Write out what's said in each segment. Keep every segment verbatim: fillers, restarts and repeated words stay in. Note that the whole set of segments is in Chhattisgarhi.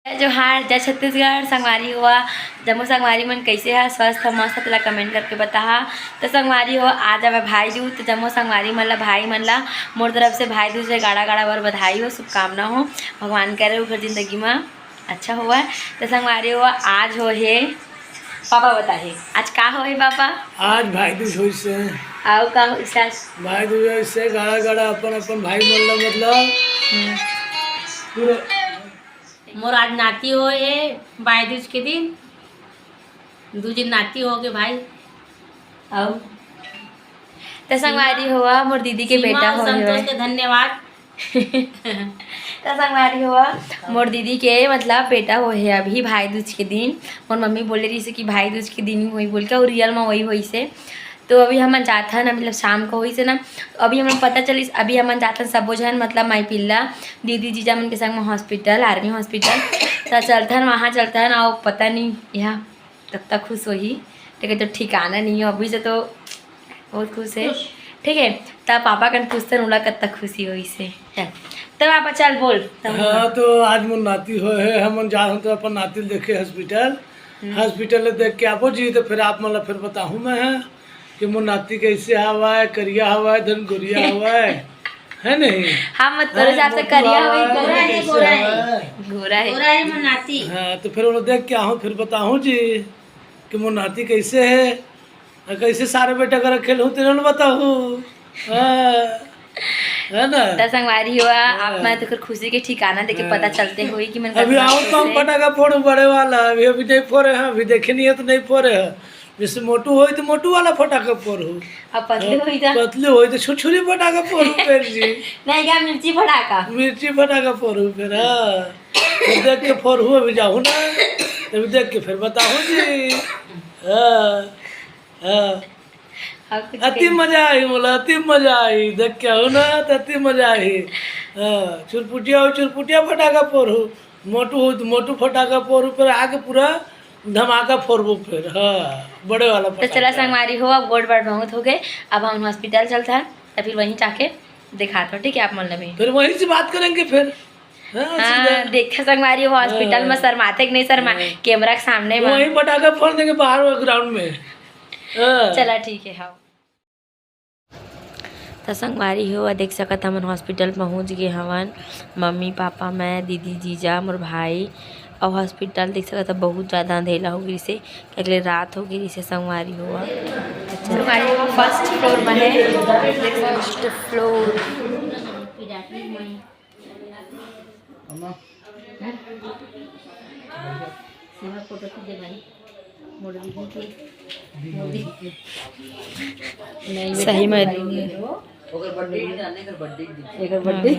जय जोहार, जय छत्तीसगढ़। संगवारी हो, जम्मो संगवारी मन कइसे हा? स्वस्थ हा, मस्त हा? तेला comment करके बताहा। त संगवारी हो, आज हवय भाई दूज, त जम्मो संगवारी मन ला, भाई मन ला मोर तरफ से भाई दूज के गाड़ा गाड़ा बर बधाई हो, शुभकामना हो। भगवान करे ओकर जिंदगी म अच्छा होवय। त संगवारी हो, आज होहे, पापा बताही, आज का होहे पापा? आज भाई दूज होइस हे। अउ का होइस आज? भाई दूज होइस हे, गाड़ा गाड़ा अपन अपन भाई मन ला, मतलब, हम्म। पूरा मोर आज नाती होहे भाई दूज के दिन, दू झिन नाती होगे भाई। अउ त संगवारी हो, मोर दीदी के सीमा बेटा अउ होहे संतोष हवय। के धन्यवाद। त संगवारी हो, मोर दीदी के, मतलब, बेटा होहे अभी भाई दूज के दिन। मोर मम्मी बोले रहिस हे कि भाई दूज के दिन ही होही बोल के, अउ real म वही होइस हे। तो अभी हमन जाथन, मतलब, शाम को होइस हे ना, तो अभी हमन पता चलिस, अभी हमन जाथन सबो झन, मतलब, माई पिल्ला, दीदी जीजा मन के संग म hospital, army hospital। त चलथन, वहाँ चलथन, अउ पता नहीं यहाँ कत्ता खुश होही, ठीक है, तो ठिकाना नहीं हो अभी से, तो बहुत खुश है। ठीक है, त पापा कन पूछथन, ओला कत्ता खुशी होइस हे। चल, त पापा चल बोल। हाँ, तो आज मोर नाती होहे, हमन जात हन तो अपन नाती ल देखे hospital। हम्म। Hospital ले देख के आबो जी, तो फिर आप मन ला फिर बताहूँ मैं, हाँ, कि मोर नाती कैसे हवय, करिया हवय, धन गोरिया हवय, है नहीं? हाँ, मत तोरे हाँ, हिसाब से मोटू करिया हवय, हवय, गोरा है, कैसे गोरा है। हवय? गोरा है। गोरा है मोर नाती। हाँ, तो फिर ओला देख के आहूँ, फिर बताहूँ जी कि मोर नाती कैसे है, अउ कैसे सारे बेटा करा खेलहूँ, तेला ल बताहूँ। हाँ, है ना? त संगवारी हो, आप हाँ। मन तो खुशी के ठिकाना देख के हाँ। पता चलते होही कि मन अभी कतना आओ तो खुश हम है। फटाका फोड़ू बड़े वाला, अभी, अभी नहीं फोड़े हैं, अभी देखे नहीं है तो नहीं फोड़े हैं। जैसे मोटू होई तो मोटू वाला फटाका फोड़ू। अब पतली हाँ, होई त? पतली होई तो छुरछुरी फटाका फोड़ू फिर जी। नहीं क्या, मिर्ची फटाका? मिर्ची फटाका फोड़ू फिर, हाँ। तो देख के फोड़ू, अभी जाहूँ ना, अभी देख के फिर बताहूँ जी। हाँ, हाँ। अब कुछ अति कही। मजा आई मोला, अति मजा आई। देख के आहूँ ना, त अति मजा आई। हाँ, चुरपुटिया हो, चुरपुटिया फटाका फोड़ू। मोटू हो, त मोटू फटाका फोड़ू, फिर आगे पूरा धमाका फोड़बो फिर। हाँ, बड़े वाला तो चला फटाका। संगवारी हो, अब गोड़ बार बहुत हो गए, अब हम hospital चलथन, त फिर वहीं जाके दिखात हो, ठीक है, आप मन ला भी। फिर वहीं से बात करेंगे फिर। हाँ, हाँ, सीधा। देखा संगवारी हो, hospital हाँ। में शर्माथे कि नहीं शर्मा, हाँ। Camera के सामने में। वहीं फटाका फोड़ देंगे बाहर वो ground में। हाँ। चला ठीक है, हाँ। त संगवारी हो, देख सकत हमन hospital पहुँच गे हवन। मम्मी, पापा, मैं, दीदी, जीजा, मोर भाई। अउ hospital देख सकत ह, बहुत ज़्यादा अंधेला हो गिस हे, काहे ले रात हो गिस हे संगवारी हो। संगवारी हो, first floor में है, first floor। सीमा फोटो खींच दे भाई। मोर दीदी के, मोर दीदी के। नहीं बेटा, सही में। भाई नहीं हो। एकर birthday।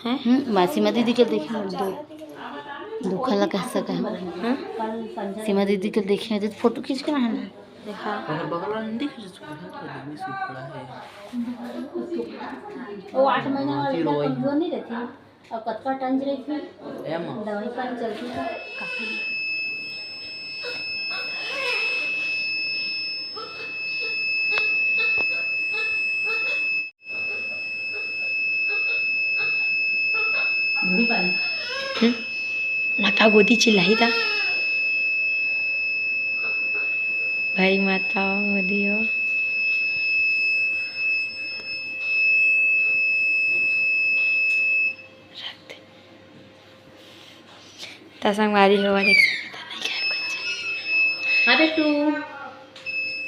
हैं? हम्म, माँ सीमा दीदी के देखे दो, दुखन ला कह सका है। हाँ? सीमा दीदी के देखे तो फोटो खींच के ना है ना। देखा। ओकर बगल वाला नहीं देखे जो सुबह के आदमी सूत पड़ा है। वो आठ महीना वाला मोती रोई। कमजोर नहीं रहती? और कतका टंज रही थी? ए माँ। दवाई पानी चलती था। काफी। हम्म? माता गोदी चिल्लाही ता। भाई माता गोदी हो। रख दे। त संगवारी हो, देख सकत हन, नहीं क्या कुछ। हाँ बेटू,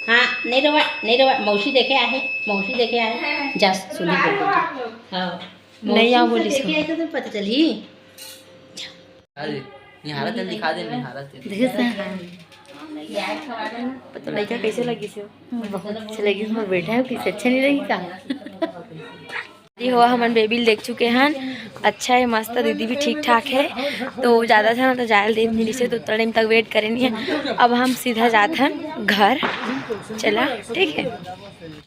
हाँ, नहीं रोवा, नहीं रोवा, मौसी देखे आहे, मौसी देखे आहे। जा, सुनी बेटू। हाँ, नहीं, मौसी आओ से बोली देखे सो। आहे तो तुम पता चली। अरे, निहारा तेल दिखा दे, निहारा तेल। देखे से? पता लइका कैसे लगी से? बहुत अच्छे लगी, मोर बेटा है, कैसे अच्छा नहीं लगी का? ये हो, हमन बेबी ल देख चुके हन। अच्छा है, मस्त, दीदी भी ठीक ठाक है। तो ज़्यादा झन तो जायल देत नहीं रहिसे, तो उतना टाइम तक wait करे नहीं है। अब हम सीधा जात हन घर। चला, ठीक है।